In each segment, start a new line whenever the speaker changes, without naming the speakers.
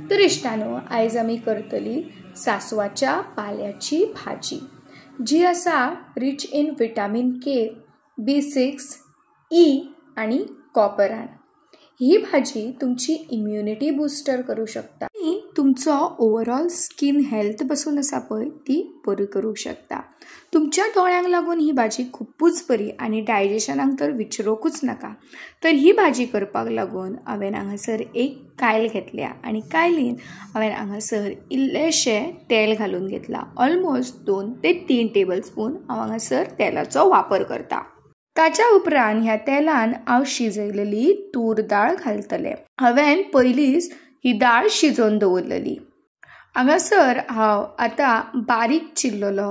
तर इश्टानो, आयज आमी करतली सांसवाच्या पाल्याची भाजी, जी आसा rich in vitamin K, B6, E आनी कॉपरान। ही भाजी तुमची इम्युनिटी बूस्टर करूं शकता आनी तुमचो ओवरऑल स्किन हेल्थ बसून आसा पळय ती बरी करूंक शकता। तुमच्या दोळ्यांक लागून ही भाजी खुबूच बरी आनी डायजेशनाक तर विचारूंकूच नाका। तर ही भाजी करपाक लागून हांवें हांगासर एक कायल घेतल्या आनी कायलीन हांवें हांगासर इल्लेशें तेल घालून घेतलां। ऑलमोस्ट 2 ते 3 टेबल स्पून हांव हांगासर तेलाचो वापर करता। ताच्या उपरांत ह्या तेलान हांव शिजयलेली तूर दाळ घालतलें। हांवें पयलींच ही दाळ शिजोवन दवरलेली। हांगासर हांव आतां बारीक चिरलेलो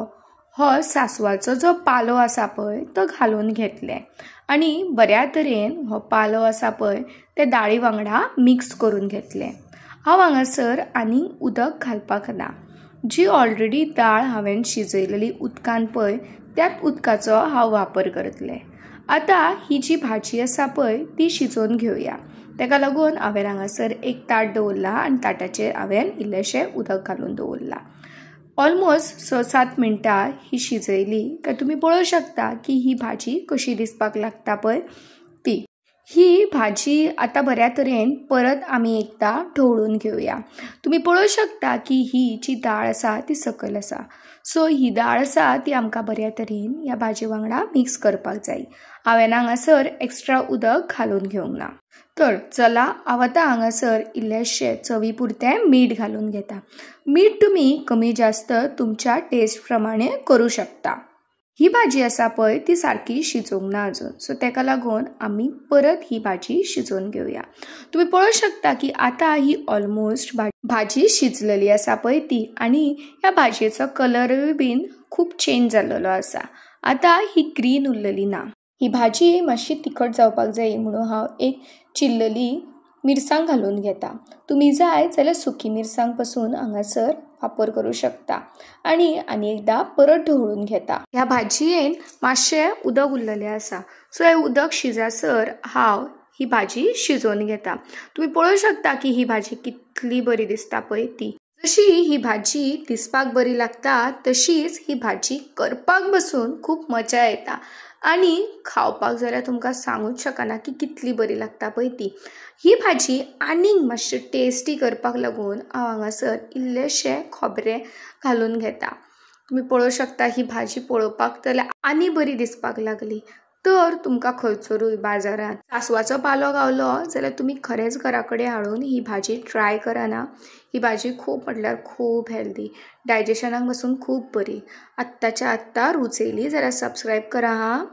हो सांसवाचो जो पालो आसा पळय तो घालून घेतलें आनी बऱ्या तरेन हो पालो आसा पळय ते दाळी वांगडा मिक्स करून घेतलें। हांव हांगासर आनी उदक घालपाक ना। जी ऑलरेडी दाळ हांवें शिजयलेली उदकान पळय त्याच उदकाचो हांव वापर करतलें। आतां ही जी भाजी आसा पळय ती शिजोवन घेवया। ताका लागून हांवें हांगासर एक ताट दवरलां आनी ताटाचेर हांवें इल्लेशें उदक घालून दवरलां। ऑलमोस्ट 6-7 मिनटां ही शिजयली काय तुमी पळोवंक शकता की ही भाजी कशी दिसपाक लागता पळय ती। ही भाजी आतां बऱ्या तरेन परत आमी एकदां ढवळून घेवया। तुमी पळोवंक शकता की ही जी दाळ आसा ती सकयल आसा। सो ही दाळ आसा ती आमकां बऱ्या तरेन ह्या भाजी वांगडा मिक्स करपाक जाय। हांवें हांगासर एक्स्ट्रा उदक घालून घेवंक ना। तर चला हांव आतां हांगासर इल्लेशें चवी पुरतें मीठ घालून घेता। मीठ तुमी कमी जास्त तुमच्या टेस्ट प्रमाणे करूं शकता। ही भाजी आसा पळय ती सारकी शिजोवंक ना अजून, सो ताका लागून आमी परत ही भाजी शिजोवन घेवया। तुमी पळोवंक शकता की आतां ही ऑलमोस्ट भाजी शिजलेली आसा पळय ती आनी ह्या भाजयेचो कलरूय बीन खूब चेंज जाल्लो आसा। आतां ही ग्रीन उरलेली ना। ही भाजी मातशी तिखट जावपाक जाय म्हणून हांव एक चिरलेली मिरसांग घालून घेता। तुमी जाय जाल्यार सुकी मिरसांग पसून हांगासर वापर करूं शकता आनी आनी एकदां परत ढवळून घेता। ह्या भाजयेन मातशें उदक उरलेलें आसा, सो हें उदक शिजासर हांव ही भाजी शिजोवन घेता। तुमी पळोवंक शकता की ही भाजी कितली बरी दिसता पळय ती। जशी ही भाजी दिसपाक बरी लागता तशीच ही भाजी करपाक बसून खूब मजा येता आनी खावपाक जाल्यार तुमकां सांगूच शकना की कितली बरी लागता पळय ती। ही भाजी आनीक मातशी टेस्टी करपाक लागून हांव हांगासर इल्लेशें खोबरें घालून घेता। तुमी पळोवंक शकता ही भाजी पळोवपाक जाल्यार आनी बरी दिसपाक लागली। तर तुमकां खंयसरूय बाजारांत सांसवाचो पालो गावलो जाल्यार तुमी खरेंच घरा कडेन हाडून ही भाजी ट्राय करना। ही भाजी खूब म्हटल्यार खूब हेल्दी, डायजेशनाक बसून खूब बरी। आत्ताच्या आत्तां रुचयली जाल्यार सबस्क्रायब करा हां।